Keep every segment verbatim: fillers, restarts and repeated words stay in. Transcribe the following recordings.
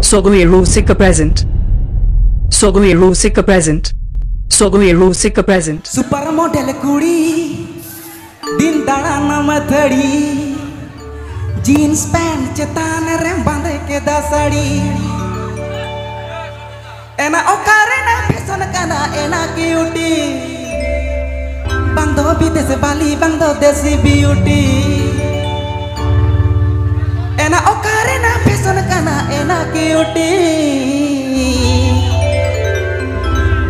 Sogui Rusika present. Sogui Rusika present. Sogui Rusika present. Super model ᱠᱩᱲᱤ, ᱫᱤᱱ ᱫᱟᱬᱟᱱᱟᱢ ᱟᱹᱛᱷᱟᱹᱲᱤ, jeans pant ᱪᱮᱛᱟᱱ ᱨᱮᱢ ᱵᱟᱸᱫᱮ ᱠᱮᱫᱟ ᱥᱟᱹᱲᱤ᱾ ᱮᱱᱟ ᱚᱠᱟ ᱨᱮᱱᱟᱜ fashion ᱠᱟᱱᱟ ᱮᱱᱟ cutie? ᱵᱟᱝ ᱫᱚ ᱵᱤᱫᱮᱥ ᱵᱟᱞᱤ, ᱵᱟᱝ ᱫᱚ ᱫᱮᱥᱤ beauty᱾ ᱮᱱᱟ ᱚᱠᱟ ᱨᱮᱱᱟᱜ fashion ᱠᱟᱱᱟ ᱮᱱᱟ cutie?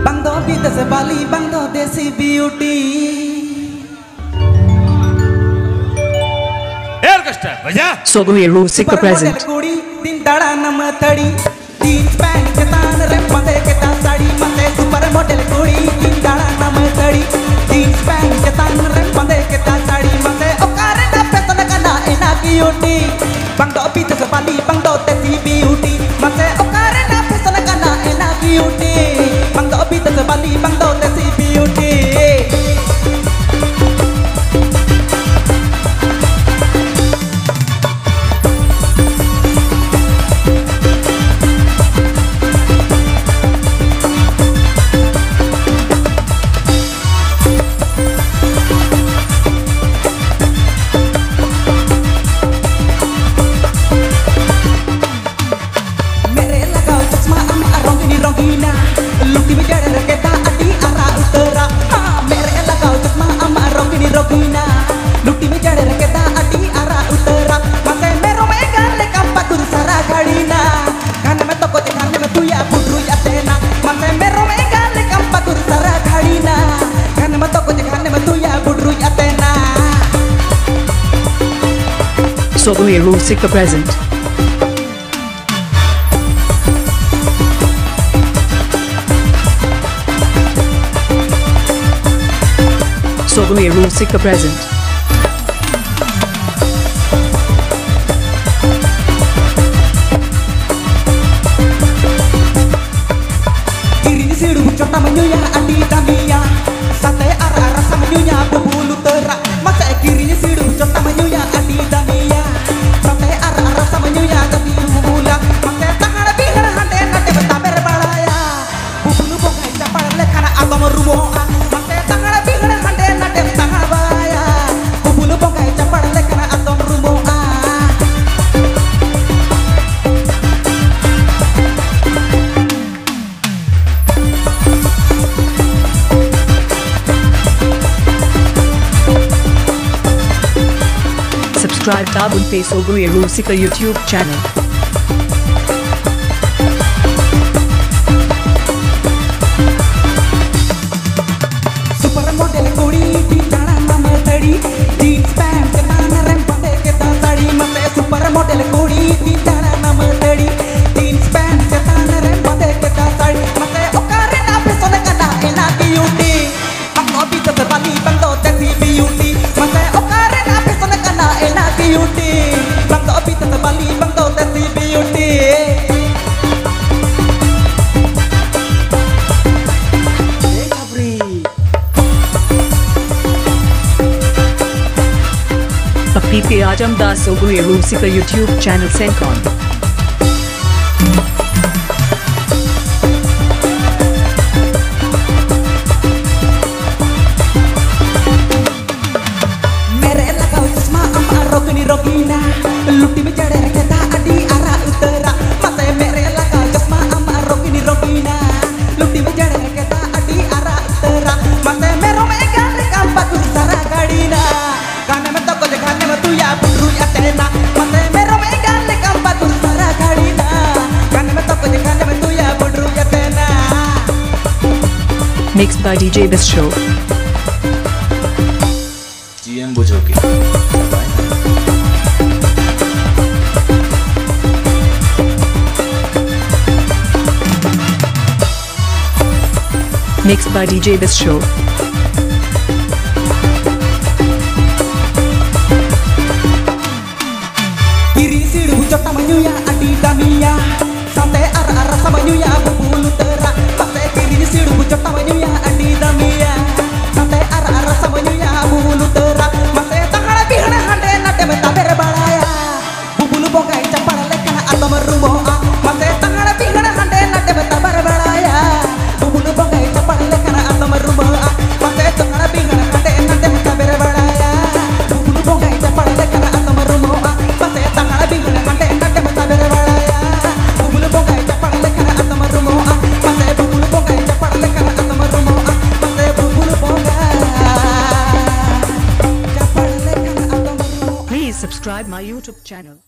ᱵᱟᱝ ᱫᱚ ᱵᱤᱫᱮᱥ ᱵᱟᱞᱤ, ᱵᱟᱝ ᱫᱚ ᱫᱮᱥᱤ beauty᱾ Orchestra, ᱵᱟᱡᱟ᱾ Sogui Rusika present. ᱠᱩᱲᱤ, ᱫᱤᱱ ᱫᱟᱬᱟᱱᱟᱢ ᱟᱹᱛᱷᱟᱹᱲᱤ, jeans pant ᱪᱮᱛᱟᱱ ᱨᱮᱢ ᱵᱟᱸᱫᱮ ᱠᱮᱫᱟ ᱥᱟᱹᱲᱤ᱾ ᱢᱟᱥᱮ super model ᱠᱩᱲᱤ, ᱫᱤᱱ ᱫᱟᱬᱟᱱᱟᱢ ᱟᱹᱛᱷᱟᱹᱲᱤ, jeans pant ᱪᱮᱛᱟᱱ ᱨᱮᱢ ᱵᱟᱸᱫᱮ ᱠᱮᱫᱟ ᱥᱟᱹᱲᱤ᱾ ᱢᱟᱥᱮ ᱚᱠᱟ ᱨᱮᱱᱟᱜ fashion ᱠᱟᱱᱟ ᱮᱱᱟ cutie? ᱵᱟᱝ ᱫᱚ ᱵᱤᱫᱮᱥ ᱵᱟᱞᱤ, ᱵᱟᱝ ᱫᱚ ᱫᱮᱥᱤ beauty᱾ ᱢᱟᱥᱮ ᱚᱠᱟ ᱨᱮᱱᱟᱜ fashion ᱠᱟᱱᱟ ᱮᱱᱟ cutie? ᱵᱟᱝ ᱫᱚ ᱵᱤᱫᱮᱥ ᱵᱟᱞᱤ, ᱵᱟᱝ ᱫᱚ ᱫᱮᱥᱤ beauty᱾ ᱢᱮᱫ ᱨᱮ ᱞᱟᱜᱟᱣ ᱪᱚᱥᱢᱟ ᱟᱢᱟᱜ ᱨᱚᱝᱜᱤᱱᱤ ᱨᱚᱝᱜᱤᱱᱟ, ᱞᱩᱴᱤ ᱢᱮ ᱡᱮᱲᱮᱨ ᱠᱮᱫᱟ ᱟᱹᱰᱤ ᱟᱨᱟᱜ ᱩᱛᱟᱹᱨᱟ᱾ ᱦᱟ, ᱢᱮᱫ ᱨᱮ ᱞᱟᱜᱟᱣ ᱪᱚᱥᱢᱟ ᱟᱢᱟᱜ ᱨᱚᱝᱜᱤᱱᱤ ᱨᱚᱝᱜᱤᱱᱟ, ᱞᱩᱴᱤ ᱢᱮ ᱡᱮᱲᱮᱨ ᱠᱮᱫᱟ ᱟᱹᱰᱤ ᱟᱨᱟᱜ ᱩᱛᱟᱹᱨᱟ᱾ ᱢᱟᱥᱮ ᱢᱮᱨᱚᱢ ᱮᱸᱜᱟ ᱞᱮᱠᱟᱢ ᱯᱟᱹᱠᱩᱨ ᱥᱟᱨᱟ ᱜᱷᱟᱹᱲᱤᱱᱟ, ᱜᱷᱟᱱᱮᱢ ᱛᱚᱠᱚᱡ ᱜᱷᱟᱱᱮᱢ ᱛᱩᱭᱟ ᱵᱩᱰᱨᱩᱡ ᱟᱛᱮᱱᱟ᱾ ᱢᱟᱥᱮ ᱢᱮᱨᱚᱢ ᱮᱸᱜᱟ ᱞᱮᱠᱟᱢ ᱯᱟᱹᱠᱩᱨ ᱥᱟᱨᱟ ᱜᱷᱟᱹᱲᱤᱱᱟ, ᱜᱷᱟᱱᱮᱢ ᱛᱚᱠᱚᱡ ᱜᱷᱟᱱᱮᱢ ᱛᱩᱭᱟ ᱵᱩᱰᱨᱩᱡ ᱟᱛᱮᱱᱟ᱾ Sogui Rusika present. Sogui Rusika present. ᱠᱤᱨᱤᱧ ᱥᱤᱲᱩᱵ ᱪᱚᱴᱟᱢ ᱧᱩᱭᱟ ᱟᱹᱰᱤ ᱫᱟᱢᱤᱭᱟ, ᱥᱟᱛᱮ ᱟᱨ ᱨᱟᱥᱟᱢ ᱧᱩᱭᱟ ᱵᱩᱵᱩᱞ ᱩᱛᱟᱹᱨᱟ᱾ ᱢᱟᱥᱮ ᱠᱤᱨᱤᱧ ᱥᱤᱲᱩᱵ ᱪᱚᱴᱟᱢ ᱧᱩᱭᱟ ᱟᱹᱰᱤ ᱫᱟᱢᱤᱭᱟ, ᱥᱟᱛᱮ ᱟᱨ ᱨᱟᱥᱟᱢ ᱧᱩᱭᱟ ᱫᱟᱢᱤ ᱵᱩᱵᱩᱞᱟ᱾ ᱢᱟᱥᱮ ᱛᱟᱦᱟᱲ ᱟᱵᱚᱱ ᱯᱮ ᱥᱚᱜᱚᱭ ᱨᱩᱥᱤᱠᱟ YouTube channel᱾ Super model ᱠᱩᱲᱤ ᱛᱤᱧ ᱫᱟᱬᱟᱱᱟ ᱢᱟᱹᱫᱟᱹᱲᱤ, jeans pant ᱪᱮᱛᱟᱱ ᱨᱮᱢ ᱵᱟᱸᱫᱮ ᱠᱮᱫᱟ ᱥᱟᱹᱲᱤ᱾ ᱢᱟᱥᱮ super model ᱠᱩᱲᱤ ᱛᱤᱧ ᱫᱟᱬᱟᱱᱟ ᱢᱟᱹᱫᱟᱹᱲᱤ, jeans pant ᱪᱮᱛᱟᱱ ᱨᱮᱢ ᱵᱟᱸᱫᱮ ᱠᱮᱫᱟ ᱥᱟᱹᱲᱤ᱾ ᱢᱟᱥᱮ ᱚᱠᱟ ᱨᱮᱱᱟᱜ fashion ᱠᱟᱱᱟ ᱮᱱᱟ beauty? ᱵᱟᱝ ᱫᱚ ᱵᱤᱥᱮᱥ ᱵᱟᱹᱞᱤ, ᱵᱟᱝ ᱫᱚ ᱫᱮᱥᱤ beauty᱾ ᱢᱟᱥᱮ ᱚᱠᱟ ᱨᱮᱱᱟᱜ fashion ᱠᱟᱱᱟ ᱮᱱᱟ beauty? ᱵᱟᱝ ᱫᱚ ᱵᱤᱥᱮᱥ ᱵᱟᱹᱞᱤ, ᱵᱟᱝ ᱫᱚ ᱫᱮᱥᱤ beauty᱾ ᱮᱭ ᱪᱷᱟᱯᱨᱤ᱾ ᱟᱯᱮ ᱯᱮ ᱟᱸᱡᱚᱢ ᱫᱟ ᱥᱚᱜᱚᱭ ᱨᱩᱥᱤᱠᱟ YouTube channel ᱥᱮᱱ ᱠᱷᱚᱱ᱾ ᱢᱮᱨᱮ ᱞᱟᱜᱟᱣ ᱪᱚᱥᱢᱟ ᱟᱢᱟᱜ ᱨᱚᱜᱤᱱᱤ ᱨᱚᱜᱤᱱᱟ, ᱞᱩᱴᱤᱢ ᱡᱮᱲᱮᱨ ᱠᱮᱫᱟ ᱟᱹᱰᱤ ᱟᱨᱟᱜ ᱩᱛᱟᱹᱨᱟ᱾ ᱢᱟᱥᱮ ᱢᱮᱨᱮ ᱞᱟᱜᱟᱣ ᱪᱚᱥᱢᱟ ᱟᱢᱟᱜ ᱨᱚᱜᱤᱱᱤ ᱨᱚᱜᱤᱱᱟ, ᱞᱩᱴᱤᱢ ᱡᱮᱲᱮᱨ ᱠᱮᱫᱟ ᱟᱹᱰᱤ ᱟᱨᱟᱜ ᱩᱛᱟᱹᱨᱟ᱾ ᱢᱟᱥᱮ ᱢᱮᱨᱚᱢ ᱮᱸᱜᱟ ᱞᱮᱠᱟᱢ ᱯᱟᱹᱛᱩᱨ ᱥᱟᱨᱟ ᱜᱷᱟᱹᱲᱤᱱᱟ᱾ ᱜᱷᱟᱱᱮᱢ ᱛᱚᱠᱚᱡ ᱜᱷᱟᱱᱮᱢ ᱛᱩᱭᱟ ᱵᱩᱰᱨᱩᱡ ᱟᱛᱮᱱᱟ᱾ ᱢᱟᱥᱮ ᱢᱮᱨᱚᱢ ᱮᱸᱜᱟ ᱞᱮᱠᱟᱢ ᱯᱟᱹᱛᱩᱨ ᱥᱟᱨᱟ ᱜᱷᱟᱹᱲᱤᱱᱟ᱾ ᱜᱷᱟᱱᱮᱢ ᱛᱚᱠᱚᱡ ᱜᱷᱟᱱᱮᱢ ᱛᱩᱭᱟ ᱵᱩᱰᱨᱩᱡ ᱟᱛᱮᱱᱟ᱾ Mixed by DJ Best Show. ᱪᱮᱫ ᱮᱢ ᱵᱩᱡᱷᱟᱹᱣ ᱠᱮᱫᱟ? Mixed by DJ Best Show. ᱠᱤᱨᱤᱧ ᱥᱤᱲᱵᱩ ᱪᱚᱴᱟᱢ ᱧᱩᱭᱟ ᱟᱹᱰᱤ ᱫᱟᱢᱤᱭᱟ, ᱥᱟᱛᱮ ᱟᱨ ᱟᱨ ᱨᱟᱥᱟᱢ ᱧᱩᱭᱟ ᱵᱩᱵᱩᱞ ᱩᱛᱟᱹᱨᱟ᱾ ᱢᱟᱥᱮ ᱠᱤᱨᱤᱧ ᱥᱤᱲᱵᱩ ᱪᱚᱴᱟᱢ ᱧᱩᱭᱟ ᱟᱹᱰᱤ ᱫᱟᱢᱤᱭᱟ, ᱥᱟᱛᱮ ᱟᱨ ᱟᱨ ᱨᱟᱥᱟᱢ ᱧᱩᱭᱟ ᱵᱩᱵᱩᱞ ᱩᱛᱟᱹᱨᱟ᱾ ᱢᱟᱥᱮ ᱛᱟᱦᱟᱲ ᱵᱤᱦᱟᱹᱲ ᱦᱟᱸᱰᱮ ᱱᱟᱰᱮᱢ ᱛᱟᱵᱮᱨ ᱵᱟᱲᱟᱭᱟ᱾ ᱵᱩᱵᱩᱞ ᱵᱚᱸᱜᱟᱭ ᱪᱟᱯᱟᱲ ᱞᱮᱠᱷᱟᱱ ᱟᱫᱚᱢ ᱨᱩᱢᱚᱜᱼᱟ᱾ ᱢᱟᱥᱮ ᱛᱟᱦᱟᱲ ᱵᱤᱦᱟᱹᱲ ᱦᱟᱸᱰᱮ ᱱᱟᱰᱮᱢ ᱛᱟᱵᱮᱨ ᱵᱟᱲᱟᱭᱟ᱾ ᱵᱩᱵᱩᱞ ᱵᱚᱸᱜᱟᱭ ᱪᱟᱯᱟᱲ ᱞᱮᱠᱷᱟᱱ ᱟᱫᱚᱢ ᱨᱩᱢᱚᱜᱼᱟ᱾ ᱢᱟᱥᱮ ᱛᱟᱦᱟᱲ ᱵᱤᱦᱟᱹᱲ ᱦᱟᱸᱰᱮ ᱱᱟᱰᱮᱢ ᱛᱟᱵᱮᱨ ᱵᱟᱲᱟᱭᱟ᱾ ᱵᱩᱵᱩᱞ ᱵᱚᱸᱜᱟᱭ ᱪᱟᱯᱟᱲ ᱞᱮᱠᱷᱟᱱ ᱟᱫᱚᱢ ᱨᱩᱢᱚᱜᱼᱟ᱾ ᱢᱟᱥᱮ ᱛᱟᱦᱟᱲ ᱵᱤᱦᱟᱹᱲ ᱦᱟᱸᱰᱮ ᱱᱟᱰᱮᱢ ᱛᱟᱵᱮᱨ ᱵᱟᱲᱟᱭᱟ᱾ ᱵᱩᱵᱩᱞ ᱵᱚᱸᱜᱟᱭ ᱪᱟᱯᱟᱲ ᱞᱮᱠᱷᱟᱱ ᱟᱫᱚᱢ ᱨᱩᱢᱚᱜᱼᱟ᱾ ᱢᱟᱥᱮ ᱵᱩᱵᱩᱞ ᱵᱚᱸᱜᱟᱭ ᱪᱟᱯᱟᱲ ᱞᱮᱠᱷᱟᱱ ᱟᱫᱚᱢ ᱨᱩᱢᱚᱜᱼᱟ᱾ ᱢᱟᱥᱮ ᱵᱩᱵᱩᱞ ᱵᱚᱸᱜᱟ ᱪᱟᱯᱟᱲ ᱞᱮᱠᱷᱟᱱ ᱟᱫᱚᱢ ᱨᱩᱢᱚᱜᱼᱟ᱾ Please subscribe. subscribe my YouTube channel.